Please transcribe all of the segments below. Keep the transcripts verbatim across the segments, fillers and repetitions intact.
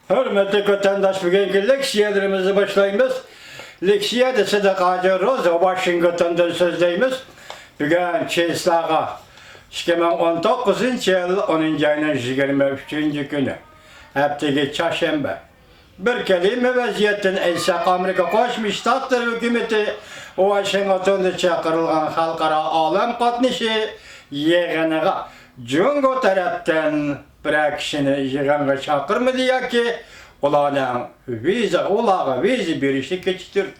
ھۆرمەتلىك ۋەتەنداش، بۈگۈنكى لېكسىيەلىرىمىزنى باشلايمىز. لېكسىيەدە سىدىق ھاجى روز ۋاشىنگتوندىن سۆزلەيمىز. بۈگۈن چېسلاغا ئىككى مىڭ ئون توققۇزىنچى يىل ئونىنچى ئاينىڭ يىگىرمە ئۈچىنچى كۈنى، ھەپتىگە چارشەنبە. بىر كەلىمە ۋەزىيەتتىن ئېيتساق، ئامېرىكا قوشما شتاتلىرى ھۆكۈمىتى ۋاشىنگتوندا چاقىرىلغان خەلقئارا ئالەم قاتنىشى يىغىنىغا جۇڭگو تەرەپتىن بىرەر كىشىنى يىغىنغا چاقىرمىدى ياكى ئۇلارنىڭ ۋىزا، ئۇلارغا ۋىزا بېرىشنى كېچىكتۈردى.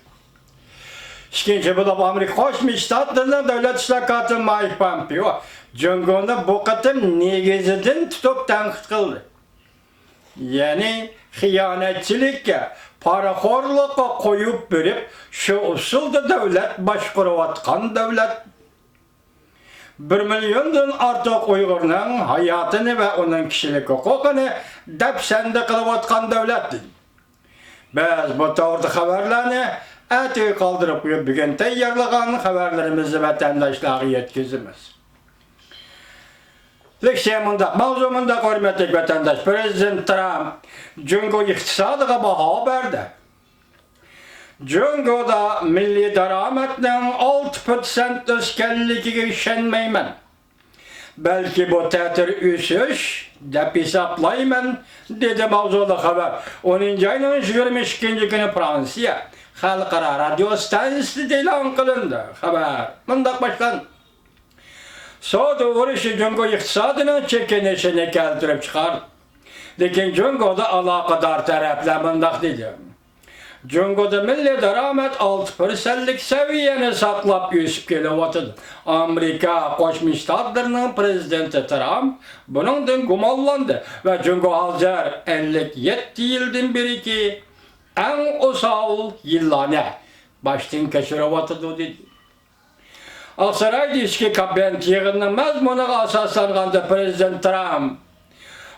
ئىككىنچى بولۇپ، ئامېرىكا قوشما شتاتلىرىنىڭ دۆلەت ئىشلار كاتىپى مايك پومپېئو جۇڭگونى بۇ قېتىم نېگىزىدىن تۇتۇپ تەنقىد قىلدى. يەنى خىيانەتچىلىككە، پارىخورلۇققا قويۇپ بېرىپ، شۇ ئۇسۇلدا دۆلەت باشقۇرۇۋاتقان دۆلەت، بىر مىليوندىن ئارتۇق ئۇيغۇرنىڭ ھاياتىنى ۋە ئۇنىڭ كىشىلىك ھوقۇقىنى دەپسەندە قىلىۋاتقان دۆلەت. بىز بۇ توغرىدا خەۋەرلەرنى ئەتىگە قالدۇرۇپ قويۇپ، بۈگۈن تەييارلىغان خەۋەرلىرىمىزنى ۋەتەنداشلارغا يەتكۈزىمىز. لېكسىيە مۇنداق، ماۋزۇ مۇنداق، ھۆرمەتلىك ۋەتەنداش، پىرېزىدېنت ترامپ جۇڭگو ئىقتىسادىغا باھا بەردى. جۇڭگودا مىللىي دارامەتنىڭ ئالتە پىرسەنت ئۆسكەنلىكىگە ئىشەنمەيمەن. بەلكى بۇ تەتۈر ئۆسۈش دەپ ھېسابلايمەن، دېدى ماۋزۇلۇق خەۋەر. ئونىنچى ئاينىڭ يىگىرمە ئىككىنچى كۈنى فرانسىيە خەلقئارا رادىئو ستانسىسىدا ئېلان قىلىندى. خەۋەر مۇنداق باشلاندى. سودا ئۇرۇشى جۇڭگو ئىقتىسادىنىڭ چېكىنىشىنى كەلتۈرۈپ چىقاردى. لېكىن جۇڭگودا ئالاقىدار تەرەپلەر مۇنداق دېدى. جۇڭگودا مىللىي دارامەت ئالتە پىرسەنتلىك سەۋىيەنى ساقلاپ ئۆسۈپ كېلىۋاتىدۇ. ئامېرىكا قوشما شتاتلىرىنىڭ پىرېزىدېنتى ترامپ بۇنىڭدىن گۇمانلاندى ۋە جۇڭگو ھازىر ئەللىك يەتتە يىلدىن بېرىكى ئەڭ ئوسال يىللارنى باشتىن كەچۈرۈۋاتىدۇ، دېدى. ئاقسارايدا ئىچكى كابىنېت يىغىنىنىڭ مەزمۇنىغا ئاساسلانغاندا، پىرېزىدېنت ترامپ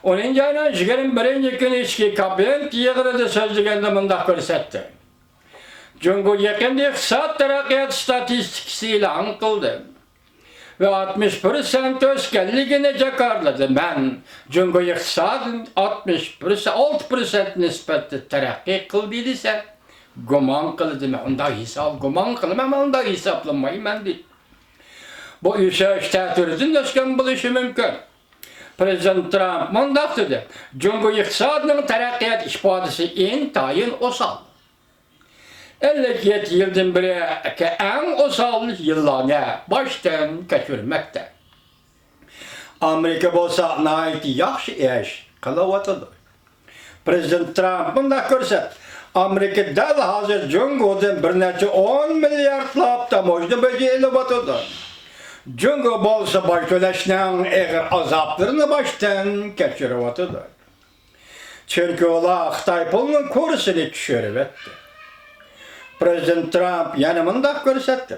ئونىنچى ئاينىڭ يىگىرمە بىرىنچى كۈنى ئىچكى كابىنېت يىغىنىدا سۆزلىگەندە مۇنداق كۆرسەتتى: جۇڭگو يېقىندا ئىقتىساد تەرەققىيات ستاتىستىكىسى ئېلان قىلدى ۋە ئاتمىش پىرسەنت ئۆسكەنلىكىنى جاكارلىدى. مەن جۇڭگو ئىقتىسادىنى ئاتمىش پىرسەنت، ئالتە پىرسەنت نىسبەتتە تەرەققىي قىلدى دېسە، گۇمان قىلىدىمەن، ئۇنداق ھېساب، گۇمان قىلىمەن، ئۇنداق ھېسابلىمايمەن، دېدى. بۇ ئۆسۈش تەتۈردىن ئۆسكەن بولۇشى مۇمكىن. پىرېزىدېنت ترامپ مۇنداق دېدى: جۇڭگو ئىقتىسادىنىڭ تەرەققىيات ئىپادىسى ئىنتايىن ئوسال. ئەللىك يەتتە يىلدىن بېرى ئەڭ ئوسال يىللارنى باشتىن كەچۈرمەكتە. ئامېرىكا بولسا ناھايىتى ياخشى ئىش قىلىۋاتىدۇ. پىرېزىدېنت ترامپ مۇنداق كۆرسەتتى: ئامېرىكا دەل ھازىر جۇڭگودىن بىر نەچچە ئون مىلياردلاپ تاموژنا بېجى ئېلىۋاتىدۇ. جۇڭگو بولسا باج تۆلەشنىڭ ئېغىر ئازابلىرىنى باشتىن كەچۈرۈۋاتىدۇ. چۈنكى ئۇلار خىتاي پۇلىنىڭ كۇرسىنى چۈشۈرۈۋەتتى. پىرېزىدېنت ترامپ يەنە مۇنداق كۆرسەتتى: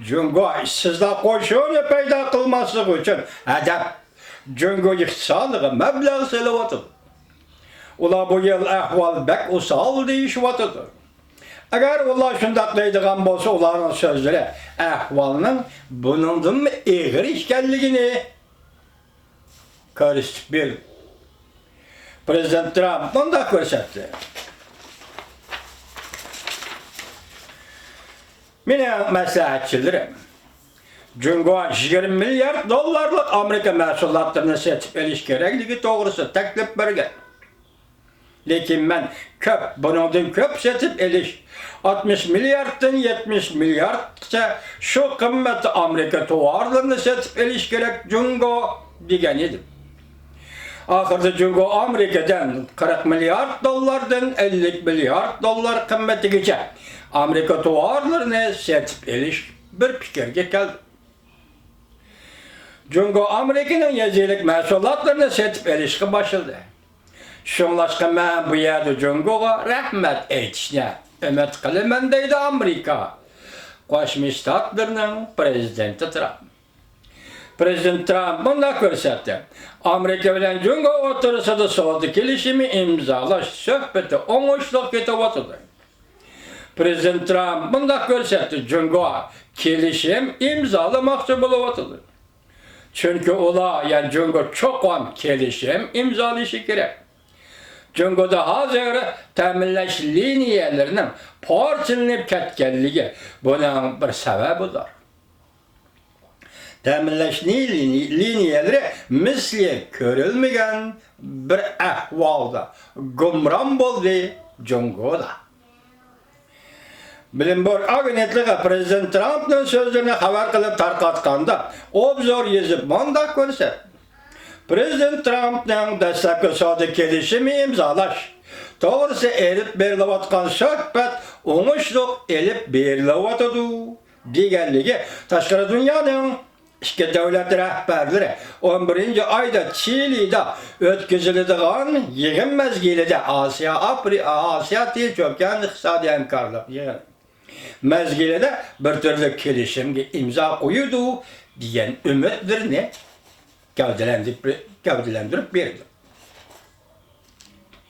جۇڭگو ئىشسىزلار قوشۇنى پەيدا قىلماسلىقى ئۈچۈن ھەدەپ جۇڭگو ئىقتىسادىغا مەبلەغ سېلىۋاتىدۇ. ئۇلار بۇ يىل ئەھۋال بەك ئوسال دېيىشىۋاتىدۇ. ئەگەر ئۇلار شۇنداق دەيدىغان بولسا، ئۇلارنىڭ سۆزلىرى ئەھۋالنىڭ بۇنىڭدىنمۇ ئېغىر ئىكەنلىكىنى كۆرسىتىپ بېرىدۇ. پىرېزىدېنت ترامپ مۇنداق كۆرسەتتى: مېنىڭ مەسلىھەتچىلىرىم جۇڭگو يىگىرمە مىليارد دوللارلىق ئامېرىكا مەھسۇلاتلىرىنى سېتىپ ئېلىش كېرەكلىكى توغرىسىدا تەكلىپ بەرگەن. لېكىن مەن كۆپ، بۇنىڭدىن كۆپ سېتىپ ئېلىش، ئاتمىش مىلياردتىن يەتمىش مىلياردقىچە شۇ قىممەتتە ئامېرىكا توۋارلىرىنى سېتىپ ئېلىش كېرەك جۇڭگو، دېگەن ئىدىم. ئاخىرىدا جۇڭگو ئامېرىكىدىن قىرىق مىليارد دوللاردىن ئەللىك مىليارد دوللار قىممىتىگىچە ئامېرىكا توۋارلىرىنى سېتىپ ئېلىش بىر پىكىرگە كەلدى. جۇڭگو ئامېرىكىنىڭ يېزا ئىگىلىك مەھسۇلاتلىرىنى سېتىپ ئېلىشقا باشلىدى. شۇڭلاشقا مەن بۇ يەردە جۇڭگوغا رەھمەت ئېيتىشنى ئۈمىد قىلىمەن، دەيدۇ ئامېرىكا قوشما شتاتلىرىنىڭ پىرېزىدېنتى ترامپ. پىرېزىدېنت ترامپ مۇنداق كۆرسەتتى: ئامېرىكا بىلەن جۇڭگو ئوتتۇرىسىدا سودا كېلىشىمى ئىمزالاش سۆھبىتى ئوڭۇشلۇق كېتىۋاتىدۇ. پىرېزىدېنت ترامپ مۇنداق كۆرسەتتى: جۇڭگو كېلىشىم ئىمزالىماقچى بولۇۋاتىدۇ. چۈنكى ئۇلار، يەنى جۇڭگو چوقۇم كېلىشىم ئىمزالىشى كېرەك. جۇڭگودا ھازىر تەمىنلەش لىنىيەلىرىنىڭ پارچىلىنىپ كەتكەنلىكى بۇنىڭ بىر سەۋەبىدۇر. تەمىنلەش لىنىيەلىرى مىسلى كۆرۈلمىگەن بىر ئەھۋالدا گۇمران بولدى جۇڭگودا. بلومبېرگ ئاگېنتلىقى پرېزىدېنت ترامپنىڭ سۆزلىرىنى خەۋەر قىلىپ تارقاتقاندا، ئوبزور يېزىپ مۇنداق كۆرسەتتى: پرېزىدېنت ترامپنىڭ دەسلەپكى سودا كېلىشىمى ئىمزالاش توغرىسىدا ئېلىپ بېرىلىۋاتقان سۆھبەت ئوڭۇشلۇق ئېلىپ بېرىلىۋاتىدۇ، دېگەنلىكى تاشقىرى دۇنيانىڭ ئىككى دۆلەت رەھبەرلىرى ئون بىرىنچى ئايدا چىلىدا ئۆتكۈزۈلىدىغان يىغىن مەزگىلىدە، ئاسىيا ئاپرى-، ئاسىيا تىنچ ئوكيان ئىقتىسادىي ھەمكارلىق يىغىنى مەزگىلىدە بىر تۈرلۈك كېلىشىمگە ئىمزا قويىدۇ، دېگەن ئۈمىدلىرىنى گەۋدىلەندۈرۈپ، گەۋدىلەندۈرۈپ بېرىدۇ.